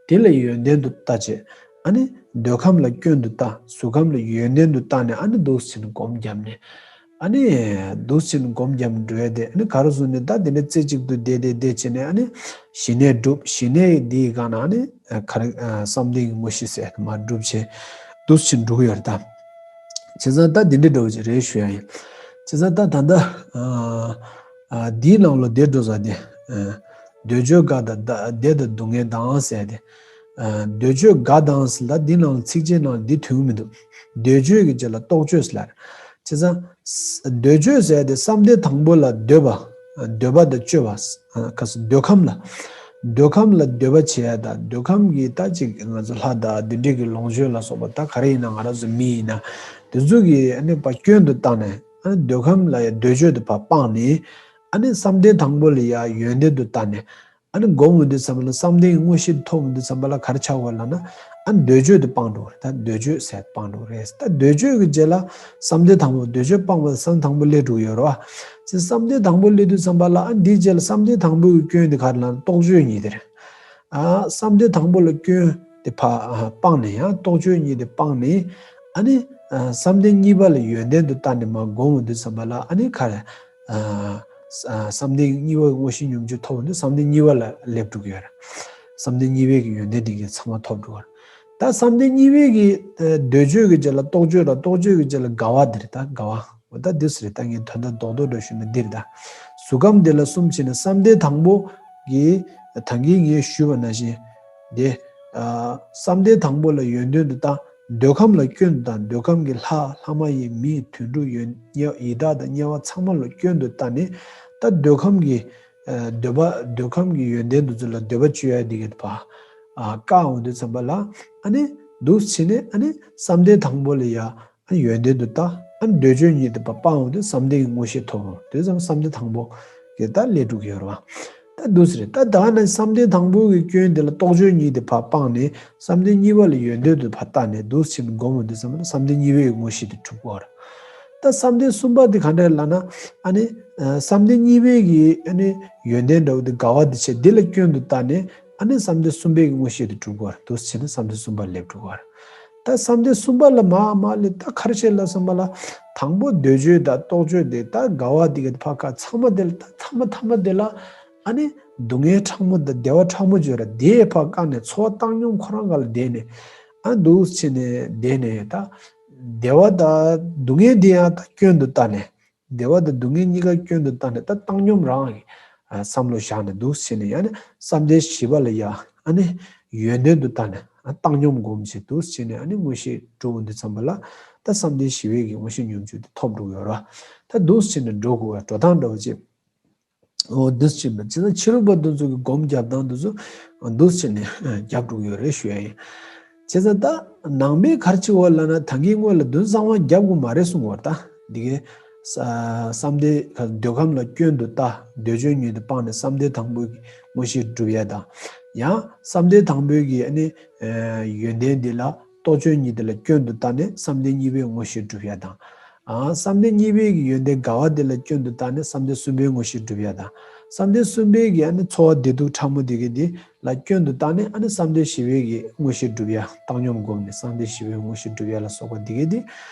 དེ་ལ་ཡོན་ཏན་དུ་ལྟ་བྱས། ཨ་ནི་འདོད་ཁམས་ལ་སྐྱོན་དུ་ལྟ། གཟུགས་ཁམས་ལ་ཡོན་ཏན་དུ་བལྟས་ནས་ཨ་ནི་འདུག་སེ་བྱས་ནས་སྒོམ་བརྒྱབ་ནས། ཨ་ནི་འདུག་སེ་བྱས་ནས་སྒོམ་བརྒྱབ་ནས་འགྲོ་ཡ་དེ། ཨ་ནི་ག་རེ་བཟོ་ནས་ད་དེ་འདྲ་རྩེ་གཅིག་ཏུ་བསྡད་བསྡད་བསྡད་བྱས་ནས། ཨ་ནི་ཞི་གནས་སྒྲུབ། ཞི་གནས་དེའི་སྒང་ནས་ཨ་ནི་ག་རེ་བསམ་གཏན་གྱི་མངོན་ཤེས་ཟེར་མར་སྒྲུབ་བྱས་འདུག་སེ་བྱས་ནས་འགྲོ་གི་ཡོད་རེད་ད། བྱས་ཙང་ད་འདི་འདྲ་འདྲ་བོ་ཅིག་རེད་ཞུ་ཡ་ཡིན། བྱས་ཙང་ད་ད་ལྟ་ཨ་ཨ་འདིའི་ནང་ལ་དེ་འགྲོ་ས་དེ། ཨ་འདོད་འཇོ་དགའ་དང་བདེ་དང་སྡུག་བསྔལ་དང་ཟེར་ཏེ། ཨ་འདོད་འཇོ་དགའ་དང་ཟེར་ད་འདི་ནང་ལ་ཚིགས་བཅད་ནང་ལ་འདི་ཐོན་གྱི་མི་འདུག་འདོད་འཇོ་གི་རྗེས་ལ་རྟོག་འཇོ་ཟེར་ལབ། བྱས་ཙང་འདོད་འཇོ་ཟེར་དེ་བསམ་གཏན་དང་པོ་ལ་འདོད་པ། འདོད་པ་དང་སྤྱོད་པ། ཁ་སང་འདོད་ཁམས་ལ། འདོད་ཁམས་ལ་འདོད་པ་བྱེད་ཡ་དང་། འདོད་ཁམས་ཀྱི་ད་ཅིག་ང་ཚོ་ལྷ་དང་དེ་འདྲས་ཀྱི་ལོངས་སྤྱོད་ལ་སོགས་པ། ད་ག་རེ་ཡིན་ན་ང་རང་ཚོ་མི་ཡིན་ན་དེ་ཚོ་གི་ཨ་ནི་ཕར་སྐྱོན་དུ་བཏང་ནས། ཨ་ནི་འདོད་ཁམས་ལ་ཡ་འདོད་འཇོ་དེ་ཕར་སྤངས་ནས། ཨ་ནི་བསམ་གཏན་དང་པོ་ལ་ཡ་ཡོན་ཏན་དུ་བལྟས་ནས། ཨ་ནི་སྒོམ་འོང་དུས་ཙམ་པ་ལ་བསམ་གཏན་གྱི་མངོན་ཤེས་ཐོབ་འོང་དུས་ཙམ་པ་ལ་ག་རེ་ཆགས་པ་ལབ་ན། ཨ་ནི་འདོད་འཇོ་དེ་སྤངས་འགྲོ་རེད། ད་འདོད་འཇོ་ཟེར་སྤངས་འགྲོ་རེད། ད་འདོད་འཇོ་གི་རྗེས་ལ་བསམ་གཏན་དང་པོ། འདོད་འཇོ་སྤངས་པ་བསམ་གཏན་དང་པོ་སླེབས་འགྲོ་གི་ཡོད་རེད་བ། བྱས་བསམ་གཏན་དང་པོ་སླེབས་དུས་ཙམ་པ་ལ། ཨ་ནི་འདིའི་རྗེས་ལ་བསམ་གཏན་དང་པོ་གི་སྐྱོན་དེ་ག་རེ་ལབ་ན་རྟོག་དཔྱོད་གཉིས་དེ་རེད། ཨ་བསམ་གཏན་དང་པོ་ལ་སྐྱོན་དེ་ཕར་སྤངས་ནས། ཡང་རྟོག་དཔྱོད་གཉིས་དེ་སྤངས་ནས། ཨ་ནི་ཨ་བསམ་གཏན་གཉིས་པ་ལ་ཡོན་ཏན་དུ་བལྟས་ནས་མར་སྒོམ་འོང་དུས་ཙམ་པ་ལ། ཨ་ནི་ག་རེ། ཨ་བསམ་གཏན་གཉིས་པ་གི་མངོན་ཤེས་ཉམས་བཅོས་ཐོབ་འོང་དུས་བསམ་གཏན་གཉིས་པ་ལ་སླེབས་འགྲོ་གི་ཡོད་རེད། བསམ་གཏན་གཉིས་པའི་གི་ཡོན་ཏན་དེ་གའི་ཚང་མ་ཐོབ་འགྲོ་གི་རེད། ད་བསམ་གཏན་གཉིས་པའི་གི་ཨ་འདོད་དཔྱོད་ཀྱི་རྗེས་ལ་རྟོག་དཔྱོད་དང་། རྟོག་དཔྱོད་ཀྱི་རྗེས་ལ་དགའ་བ་འདི་རེད། ད་དགའ་བ། འོ་ད་འདི་སུ་རེད། ད་ངས་དོན་དག་རྡོག་རྡོག་འདྲ་ཞུས་ན་འདི་རེད། ད་གཟུགས་ཁམས་འདི་ལ་གསུམ་བྱས་ནས་བསམ་གཏན་དང་པོ་གི་ད་གིན་ངས་ཞུས་པ་ནང་བཞིན་དེ། ཨ་བསམ་གཏན་དང་པོ་ལ་ཡོན་ཏན་དུ་བལྟ། འདོད་ཁམས་ལ་སྐྱོན་དུ་བལྟ། འདོད་ཁམས་ཀྱི་ལྷ་ལྷ་མ་ཡིན་མི་དུད་འགྲོ་ཡོན་དམྱལ་ཡི་དྭགས་དང་དམྱལ་བ་ཚང་མ་ལ་སྐྱོན་དུ་བལྟས་ནས། ད་འདོད་ཁམས་ཀྱི་ཨ་འདོད་པ། འདོད་ཁམས་ཀྱི་ཡོན་ཏན་དེ་ཚོ་ལ་འདོད་པ་སྤྱོད་ཡ་འདི་གི་ཕར་ཨ་བཀག་འོང་དུས་ཙམ་པ་ལ། ཨ་ནི་ འདུག་བྱས་ནས་ཨ་ནི་བསམ་གཏན་དང་པོ་ལ་ཡ། ཨ་ནི་ཡོན་ཏན་དུ་ལྟ། ཨ་ནི་འདོད་འཇོ་གཉིས་དེ་ཕར་སྤངས་འོང་དུས་བསམ་གཏན་གྱི་མངོན་ཤེས་ཐོབ་འོང་དུས་ཙམ་བསམ་གཏན་དང་པོ་གི་ད་ལས་གྲུབ་ཀྱི་ཡོད་རེད་བ། ད་འདུག་ཟེར་ད་ད་ནི་བསམ་གཏན་དང་པོ་གི་སྐྱོན་དེ་ལ་རྟོག་དཔྱོད་གཉིས་དེ་ཕར་སྤངས་ནས་བསམ་གཏན་གཉིས་པ་ལ་ཡོན་ཏན་དུ་ཕར་ལྟ་ནས་འདུག་ཕྱིན་སྒོམ་འོང་དུས་ཙམ་ལ་བསམ་གཏན་གཉིས་པའི་མངོན་ཤེས་དེ་གྲུབ་ཀྱི་ཡོད་རེད། ད་བསམ་གཏན་གསུམ་པ་དེ་ག་འདྲ་ལབ་ན་ཨ་ནི་བསམ་གཏན་གཉིས་པའི་གི་ཨ་ནི་ཡོན་ཏན་འདྲ་བོ་དེ་དགའ་བ་དེ་བྱས་དེ་ལ་སྐྱོན་དུ་ལྟ་ནས་ཨ་ནི་བསམ་གཏན་གསུམ་པའི་གི་མངོན་ཤེས་དེ་གྲུབ་ཀྱི་ཡོད་རེད། འདུག་ཕྱིན་ན་བསམ་གཏན་གསུམ་པ་ལེགས་གྲུབ་ཀྱི་ཡོད་རེད། ད་བསམ་གཏན་གསུམ་པ་ལ་མ་མ་ལས་ད་ག་རེ་བྱས་ལབ་ཙམ་པ་ལ། དང་པོ་འདོད་འཇོ་དང་རྟོག་དཔྱོད་དེ་ད་དགའ་བ་དེ་ག་ཕར་ཁ་ཚང་མ་དེ་ལ་ད་ཐ་མ་ཐ་མ་དེ་ལ་ཨ་ནི་སྡུག་བསྔལ་ཕྲ་མོ་དང་བདེ་བ་ཕྲ་མོ་བརྗོད་ར་དེ་ཕར་བཀག་ནས་ཚོར་བ་བཏང་སྙོམས་ཁོ་རང་ག་ལ་བསྡད་ནས་ཨ་འདུག་ཕྱིན་ནས་བསྡད་ནས་ད་བདེ་བ་དང་སྡུག་བསྔལ་དེ་ཡང་ད་སྐྱོན་དུ་བལྟས་ནས། བདེ་བ་དང་སྡུག་བསྔལ་གཉིས་ཀ་སྐྱོན་དུ་བལྟས་ནས་ད་བཏང་སྙོམས་རང་གི་ཨ་བསམ་བློ་བཞག་ནས་འདུག་ཕྱིན་ནས་ཡང་ནི་བསམ་གཏན་བཞི་པ་ལ་ཡ་ཨ་ནི་ཡོན་ཏན་དུ་བལྟས་ནས་ཨ་བཏང་སྙོམས་སྒོམ་བྱེད་འདུག་ཕྱིན་ནས་ཨ་ནི་མངོན་ཤེས་གྲུབ་འོང་དུས་ཙམ་པ་ལ་ད་བསམ་གཏན་བཞི་པའི་གི་མངོན་ཤེས་སྙོམས་འཇུག་དེ་ཐོབ་འགྲོ་གི་ཡོད་རེད། ད་འདུག་ཕྱིན་ནས་འགྲོ་དགོས་པ་འགྲོ་སྟངས་འདྲ་བོ་ཅིག་འོ་འདུག་ཕྱིན་པ་ཅི་ན་ཕྱི་རོལ་པ་འདི་ཚོ་གི་སྒོམ་རྒྱབ་སྟངས་འདི་ཚོ་འདུག་ཕྱིན་ནས་རྒྱབ་འགྲོ་གི་ཡོད་རེད་ཞུ་ཡ་ཡིན། བྱས་ཙང་ད་ནང་པའི་ག་རེ་བྱེད་དགོས་ལབ་ན་ད་གིན་སྔོན་ལ་དོན་གཙང་མ་རྒྱབ་དགོས་མ་རེད་གསུངས་པ་རེད། ད་འདི་གའི་ས་བསམ་གཏན་འདོད་ཁམས་ལ་སྐྱོན་དུ་ལྟ། འདོད་ཆོས་ཉིད་དུ་སྤངས་ནས་བསམ་གཏན་དང་པོའི་གི་མངོན་ཤེས་སྒྲུབ་ཡ་དང་། ཡང་བསམ་གཏན་དང་པོའི་གི་ཨ་ནི་ཡོན་ཏན་འདི་ལ་རྟོག་དཔྱོད་ཉིད་དེ་ལ་སྐྱོན་དུ་ལྟ་ནས་བསམ་གཏན་གཉིས་པའི་མངོན་ཤེས་སྒྲུབ་ཡ་དང་། ཨ་བསམ་གཏན་གཉིས་པའི་གི་ཡོན་ཏན་དགའ་བ་དེ་ལ་སྐྱོན་དུ་བལྟས་ནས་བསམ་གཏན་གསུམ་པའི་མངོན་ཤེས་སྒྲུབ་ཡ་དང་། བསམ་གཏན་གསུམ་པའི་གི་ཨ་ནི་ཚོར་བ་བདེ་སྡུག་ཕྲ་མོ་དེ་གི་དེ་ལ་སྐྱོན་དུ་བལྟས་ནས་ཨ་ནི་བསམ་གཏན་བཞི་པའི་གི་མངོན་ཤེས་སྒྲུབ་ཡ་བཏང་སྙོམས་སྒོམ་ནས་བསམ་གཏན་བཞི་པའི་མངོན་ཤེས་སྒྲུབ་ཡ་ལ་སོགས་པ་དེ་གི་དེ།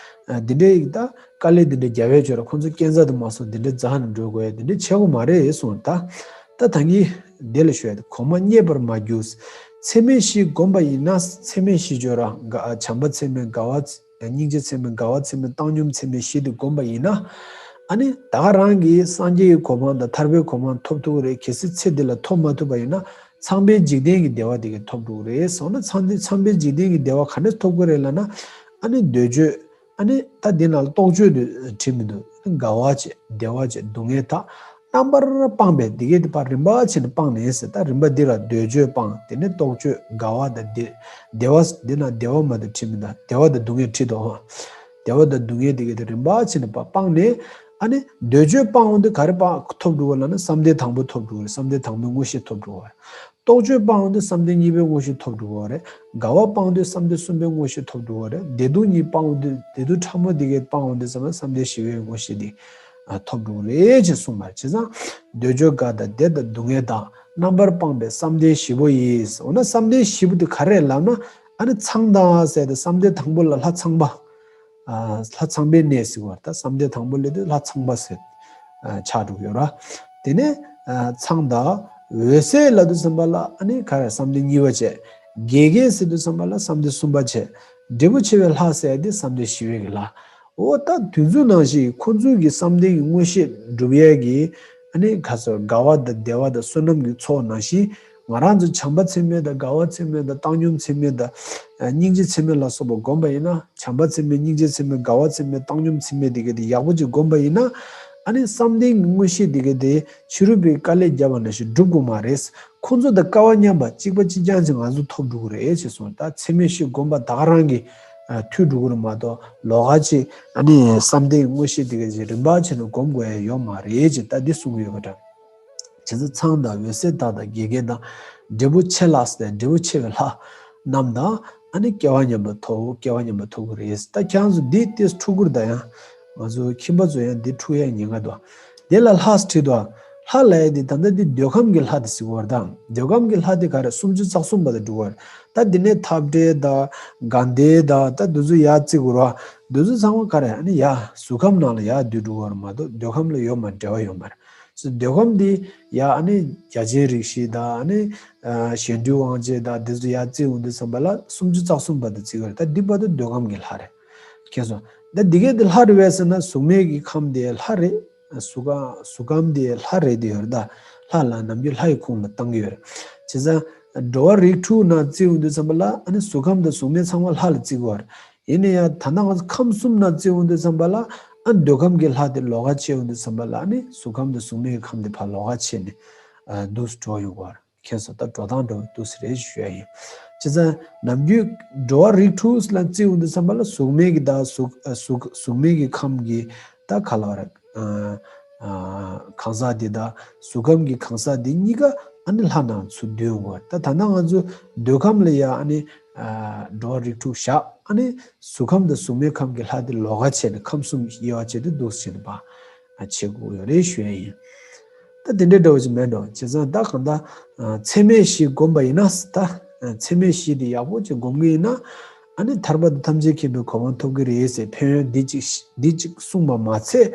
ཨ་འདི་འདྲའི་ཡིག་ད་དཀའ་ལས་འདི་འདྲའི་རྒྱབ་ཡ་ཅོ་ར་ཁོང་ཚོ་སྐས་འཛེག་དུ་མ་སོང་འདི་འདྲའི་རྫ་ནས་འགྲོ་དགོས་ཡ་འདི་འདྲའི་བྱེད་དགོས་མ་རེད་གསུངས། ད་ད་ད་གིན་དེ་ལ་ཞུ་ཡ་དེ་གོང་མ་རྙེད་པར་མ་གྱུར། ཚད་མེད་བཞི་བསྒོམས་པ་ཡིན་ན་ཚད་མེད་བཞི་ཅོ་ར་དགའ་བྱམས་པ་ཚད་མེད་དགའ་བ། སྙིང་རྗེ་ཚད་མེད་དགའ་བ་ཚད་མེད་བཏང་སྙོམས་ཚད་མེད་བཞི་དེ་བསྒོམས་པ་ཡིན་ན། ཨ་ནི་ད་ག་རང་གིས་སངས་རྒྱས་ཀྱི་གོ་འཕང་དང་ཐར་པའི་གོ་འཕང་ཐོབ་ཐུབ་ཀྱི་རེད། གལ་སྲིད་ཚེ་འདི་ལ་ཐོབ་མ་ཐུབ་པ་ཡིན་ན་ཚངས་པའི་འཇིག་རྟེན་གྱི་བདེ་བ་དེ་གས་ཐོབ་འགྲོ་གི་རེད་ཟེར་ན། ཚངས་འདི་ཚངས་པའི་འཇིག་རྟེན་གྱི་བདེ་བ་ག་འདྲས་ཐོབ་ཀྱི་རེད་ལབ་ན། ཨ་ནི་འདོད་དཔྱོད། ཨ་ནི་ད་འདི་ནང་ལ་རྟོག་དཔྱོད་དེ་བྲིས་མི་འདུག་དགའ་བ་བྱས་བདེ་བ་བྱས་སྡུག་བསྔལ་དག་རྣམ་པར་སྤངས་པས་འདི་གས་དེ་ཕར་རིམ་པ་བྱས་ནས་སྤངས་ནས་ཟེར། ད་རིམ་པ་འདི་ལ་འདོད་དཔྱོད་སྤངས། དེ་ནས་རྟོག་དཔྱོད་དགའ་བ་དང་བདེ་བདེ་བ་འདི་ན་བདེ་བ་མ་གཏོགས་བྲིས་མི་འདུག་བདེ་བ་དང་སྡུག་བསྔལ་བྲིས་འདུག་བདེ་བ་དང་སྡུག་བསྔལ་འདི་གས་དེ་རིམ་པ་བྱས་ནས་ཕར་སྤངས་ནས། ཨ་ནི་འདོད་དཔྱོད་སྤངས་འོང་དུས་ག་རེ་ཕར་ཐོབ་འགྲོ་གི་ལབ་ན་བསམ་གཏན་དང་པོ་ཐོབ་འགྲོ་གི་རེད། བསམ་གཏན་དང་པོའི་མངོན་ཤེས་ཐོབ་འགྲོ་གི་རེད། རྟོག་དཔྱོད་སྤངས་འོང་དུས་བསམ་གཏན་གཉིས་པའི་མངོན་ཤེས་ཐོབ་འགྲོ་གི་རེད། དགའ་བ་སྤངས་དུས་བསམ་གཏན་གསུམ་པའི་མངོན་ཤེས་ཐོབ་འགྲོ་གི་རེད། བདེ་སྡུག་གཉིས་སྤངས་འོང་དུས་བདེ་སྡུག་ཕྲ་མོ་འདི་གས་སྤངས་འོང་དུས་ཙམ་ལ་བསམ་གཏན་བཞི་པའི་མངོན་ཤེས་འདི་ཐོབ་འགྲོ་གི་རེད་ཅེས་གསུངས་པ་རེད། བྱས་ཙང་འདོད་དཔྱོད་དགའ་དང་བདེ་དང་སྡུག་བསྔལ་དག་རྣམ་པར་སྤངས་པས་བསམ་གཏན་བཞི་པོ་ཡིས། འོ་ན་བསམ་གཏན་བཞི་པོ་དེ་ག་རེ་རེད་ལབ་ན། ཨ་ནི་ཚངས་དང་ཟེར་ཏེ་བསམ་གཏན་དང་པོ་ལ་ལྷ་ཚངས་པ། ལྷ་ཚངས་པའི་གནས་ཟེར་བ་ད་བསམ་གཏན་དང་པོ་ལས་དེ་ལྷ་ཚངས་པ་ཟེར་ཆགས་འགྲོ་གི་ཡོད་ར། དེ་ནས་ཚངས་དང་འོད་གསལ་ལབ་དུས་ཙམ་པ་ལ་ཨ་ནི་ག་རེ་བསམ་གཏན་གཉིས་པ་བྱས། དགེ་རྒན་ཟེར་དུས་ཙམ་པ་ལ་བསམ་གཏན་གསུམ་པ་བྱས། འབྲས་བུ་ཆེ་བའི་ལྷ་ཟེར་དེ་བསམ་གཏན་བཞི་པའི་གི་ལྷ། འོ་ད་དུས་ཚོད་ནང་བཞིན་ཁོང་ཚོའི་གི་བསམ་གཏན་གྱི་མངོན་ཤེས་སྒྲུབ་ཡས་ཀྱི་ཨ་ནི་ག་ཚོད་དགའ་བ་དང་བདེ་བ་དང་བསོད་ནམས་ཀྱི་ཚོགས་ནང་བཞིན། ང་རང་ཚོ་བྱམས་པ་ཚད་མེད་དང་དགའ་བ་ཚད་མེད་དང་བཏང་སྙོམས་ཚད་མེད་དང་སྙིང་རྗེ་ཚད་མེད་ལ་སོགས་པ་བསྒོམས་པ་ཡིན་ན། བྱམས་པ་ཚད་མེད་སྙིང་རྗེ་ཚད་མེད་དགའ་བ་ཚད་མེད་བཏང་སྙོམས་ཚད་མེད་དེ་ག་དེ་ཡག་པོ་ཅིག་བསྒོམས་པ་ཡིན་ན། ཨ་ནི་བསམ་གཏན་གྱི་མངོན་ཤེས་དེ་ག་དེ་ཕྱི་རོལ་པའི་དཀའ་ལས་བརྒྱབ་པ་ནང་བཞིན་འགྲུབ་དགོས་མ་རེད། ཁོང་ཚོ་དང་དཀའ་བ་མཉམ་པ་གཅིག་པ་གཅིག་རྐྱང་ཅིག་ང་ཚོ་ཐོབ་འགྲོ་གི་རེད་ཅེས་གསུངས། ད་ཚད་མེད་བཞི་བསྒོམས་པ་ད་ག་རང་གི་མཐུད་འགྲོ་གི་རེད་མ་གཏོགས་ལོགས་ཀ་ཅིག་ཨ་ནི་བསམ་གཏན་གྱི་མངོན་ཤེས་དེ་ག་ཅིག་རིམ་པ་བྱས་ནས་བསྒོམ་དགོས་ཡ་ཡོད་མ་རེད་ཅེས་ད་འདི་གསུང་གི་ཡོད་པ་འདྲ། བྱས་ཙང་ཚངས་དང་འོད་གསལ་དག་དང་དགེ་རྒན་དང་། འབྲས་བུ་ཆེ་ལ་ཟེར་འབྲས་བུ་ཆེ་བའི་ལྷ་རྣམས་དང་། ཨ་ནི་སྐྱེ་བ་མཉམ་པ་ཐོབ། སྐྱེ་བ་མཉམ་པ་ཐོབ་ཀྱི་རེད། ད་ཁྱེད་རང་ཚོ་འདི་ཏོག་ཙམ་འཁྲུལ་སྐོར་ད་ཡང་ང་ཚོ་ཁྱིམ་པ་ཚོ་ཡང་འདི་འཁྲུལ་ཡ་ཉེན་ཁ་འདུག་དེ་ལ་ལྷ་ཟེར་བྲིས་འདུག་ལྷ་ལབ་ཡ་འདི་ད་ལྟ་འདི་འདོད་ཁམས་ཀྱི་ལྷ་དེ་ཟེར་གྱི་ཡོད་རེད། ད་འདོད་ཁམས་ཀྱི་ལྷ་དེ་ག་རེ་སུམ་ཅུ་རྩ་གསུམ་པ་དང་འགྲོ་གི་ཡོད་རེད། ད་འདི་ནས་འཐབ་བྲལ་དང་དགའ་ལྡན་དང་ད་འདི་ཚོ་ཡར་བརྩི་དགོས་རེད་བ། འདི་ཚོ་ཚང་མ་ག་རེ་ཨ་ནི་ཡར་གཟུགས་ཁམས་ནང་ལ་ཡར་བསྡུས་འགྲོ་གི་ཡོད་རེད་མ་གཏོགས་འདོད་ཁམས་ལ་ཡོད་མ་འབྲེལ་བ་ཡོད་མ་རེད། སོ་འདོད་ཁམས་འདི་ཡ་ཨ་ནི་རྒྱ་ཆེན་རིགས་བཞི་དང་ཨ་ནི་ཨ་གཞན་འདུལ་དབང་བྱེད་དང་འདི་ཚོ་ཡར་བརྩི་འོང་དུས་ཙམ་པ་ལ་སུམ་ཅུ་རྩ་གསུམ་པ་དེ་བརྩི་གི་རེད། ད་འདི་བར་དུ་འདོད་ཁམས་ཀྱི་ལྷ་རེད། མཁྱེན་སོང་། ད་འདི་གས་དེ་ལྷ་རེད་པས་ཟེར་ན་གཟུགས་མེད་ཀྱི་ཁམས་དེ་ལྷ་རེད། གཟུགས་ཁམས་གཟུགས་ཁམས་དེ་ལྷ་རེད་དེ་ཡོད་རེད། ད་ལྷ་ལ་ནམ་རྒྱུན་ལྷ་ཡི་ཁོངས་ལ་བཏང་གི་ཡོད་རེད། བྱས་ཙང་འགྲོ་བ་རིགས་དྲུག་ནང་བརྩི་འོང་དུས་ཙམ་པ་ལ་ཨ་ནི་གཟུགས་ཁམས་དང་གཟུགས་མེད་ཚང་མ་ལྷ་ལ་བརྩི་གི་ཡོད་རེད། ཡིན་ན་ཡང་ད་ལྟ་ང་ཚོ་ཁམས་གསུམ་ནང་བརྩི་འོང་དུས་ཙམ་པ་ལ་ཨ་འདོད་ཁམས་ཀྱི་ལྷ་དེ་ལོགས་ཀ་ཕྱེ་འོང་དུས་ཙམ་པ་ལ་ཨ་ནི་གཟུགས་ཁམས་དང་གཟུགས་མེད་ཀྱི་ཁམས་དེ་ཕར་ལོགས་ཀ་ཕྱེ་ནས་ཨ་འདུག་སེ་འགྲོ་ཡོང་གི་ཡོད་རེད། ཁྱེད་ཚོ་ད་འགྲོ་སྟངས་འདྲ་བོ་འདུག་ས་རེད་ཞུ་ཡ་ཡིན། བྱས་ཙང་ནམ་རྒྱུན་འགྲོ་བ་རིགས་དྲུག་ལ་བརྩི་འོང་དུས་ཙམ་པ་ལ་གཟུགས་མེད་ཀྱི་ད་གཟུགས་གཟུགས་གཟུགས་མེད་ཀྱི་ཁམས་ཀྱི་ད་ག་ལ་བ་རེད། གང་ཟག་འདི་དང་གཟུགས་ཁམས་ཀྱི་གང་ཟག་འདི་གཉིས་ཀ་ཨ་ནི་ལྷ་ནང་ཚུར་འདུས་འོང་གི་ད། ད་ལྟ་ང་ཚོ་འདོད་ཁམས་ལ་ཡ་ཨ་ནི་འགྲོ་བ་རིགས་དྲུག་བཞག་ཨ་ནི་གཟུགས་ཁམས་དང་གཟུགས་མེད་ཁམས་ཀྱི་ལྷ་དེ་ལོགས་ཀ་བྱས་ནས་ཁམས་གསུམ་དབྱེ་བ་བྱས་ཏེ་འདུག་ཟེར་ནས་པ་བྱེད་དགོས་ཡོད་རེད་ཞུ་ཡ་ཡིན། ད་དེ་འདྲའི་འདྲ་བོ་ཅིག་མེད་འགྲོ། བྱས་ཙང་ད་གང་ལྟར་ཚད་མེད་བཞི་བསྒོམ་པ་ཡིན་ན་ད་ཚད་མེད་བཞི་དེ་ཡག་པོ་ཅིག་བསྒོམ་གི་ཡིན་ན་ཨ་ནི་ཐར་པ་དང་ཐམས་ཅད་མཁྱེན་པའི་གོ་འཕང་ཐོབ་གི་རེད་ཟེར་ཕན་ཡོན་འདི་ཅིག་འདི་ཅིག་གསུངས་པ་མ་ཚད།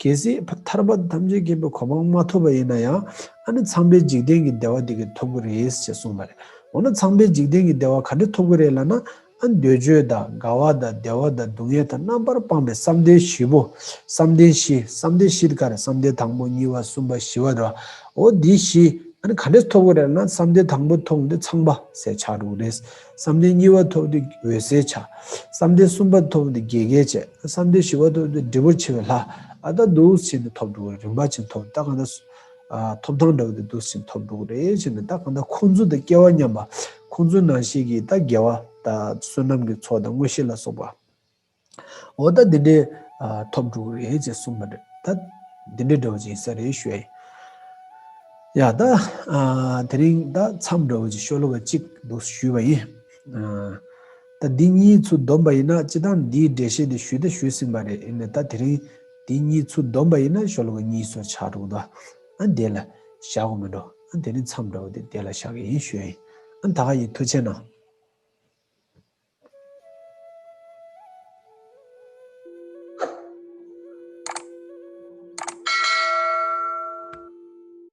གལ་སྲིད་ཐར་པ་དང་ཐམས་ཅད་མཁྱེན་པའི་གོ་འཕང་མ་ཐོབ་པ་ཡིན་ན་ཡང་ཨ་ནི་ཚངས་པའི་འཇིག་རྟེན་གྱི་བདེ་བ་དེ་ག་ཐོབ་གི་རེད་ཅེས་གསུངས་པ་རེད། འོ་ན་ཚངས་པའི་འཇིག་རྟེན་གྱི་བདེ་བ་ག་འདྲ་ཐོབ་གི་རེད་ལབ་ན་ཨ་ནི་འདོད་འཇོ་དང་དགའ་བ་དང་བདེ་བ་དང་སྡུག་བསྔལ་དང་རྣམ་པར་སྤངས་པའི་བསམ་གཏན་བཞི་པོ། བསམ་གཏན་བཞི་བསམ་གཏན་བཞི་དེ་ག་རེ་བསམ་གཏན་དང་པོ་གཉིས་པ་གསུམ་པ་བཞི་པ་དང་འོ་འདི་བཞི་ཨ་ནི་ག་འདྲས་ཐོབ་གི་རེད་ལབ་ན་བསམ་གཏན་དང་པོ་ཐོབ་དུས་ཚངས་པ་ཟེར་ཆགས་འགྲོ་གི་རེད། བསམ་གཏན་གཉིས་པ་ཐོབ་དུས་འོད་གསལ་ཆགས། བསམ་གཏན་གསུམ་པ་ཐོབ་དུས་རྒྱལ་བརྒྱད་བྱས། བསམ་གཏན་བཞི་པ་ཐོབ་དུས་འབྲས་བུར་ཕྱིན་པའི་ལྷ། ཨ་ད་འདུག་སེ་བྱས་ནས་ཐོབ་འགྲོ་གི་རེད། རིམ་པ་བྱས་ཐོབ་ད་གང་ལྟར་ཐོབ་ཐང་འདྲ་བོ་དེ་འདུག་སེ་བྱས་ཐོབ་འགྲོ་གི་རེད་བྱས་ནས་ད་གང་ལྟར་ཁོང་ཚོ་དང་སྐལ་བ་མཉམ་པ་ཁོང་ཚོ་ནང་བཞིན་གྱི་ད་དགེ་བ་ད་བསོད་ནམས་ཀྱི་ཚོགས་དང་མངོན་ཤེས་ལ་སོགས་པ། འོ་ད་འདི་འདྲའི་ཐོབ་འགྲོ་གི་རེད་ཅེས་གསུངས་པ་རེད། ད་འདི་འདྲའི་འདྲ་བོ་ཅིག་ཡིན་ས་རེད་ཞུ་ཡ་ཡིན། ཡ་ད་དེ་རིང་ད་མཚམས་འདྲ་བོ་ཅིག་ཤོ་ལོ་ཀ་གཅིག་འདུག་ཞུས་པ་ཡིན། ད་འདི་གཉིས་ཚུར་བསྡོམས་པ་ཡིན་ན་སྤྱི་བཏང་འདིའི་འགྲེལ་བཤད་དེ་ཞུས་ད་ཞུས་ཟིན་པ་རེད། ཡིན་ནའི་ད་དེ་རིང་འདི་གཉིས་ཚུར་བསྡོམས་པ་ཡིན་ན་ཤོ་ལོ་ཀ་གཉིས་སོགས་ཆགས་འགྲོ་གི་འདུག་ཨ་འདི་ལ་བཞག་དགོས་མི་འགྲོ། ཨ་དེ་རིང་མཚམས་འདྲ་བོ་དེ་འདི་ལ་བཞག་གི་ཡིན་ཞུ་ཡ་ཡིན། ཨ་ད་ག་ཡིན། ཐུགས་རྗེ་གནང་།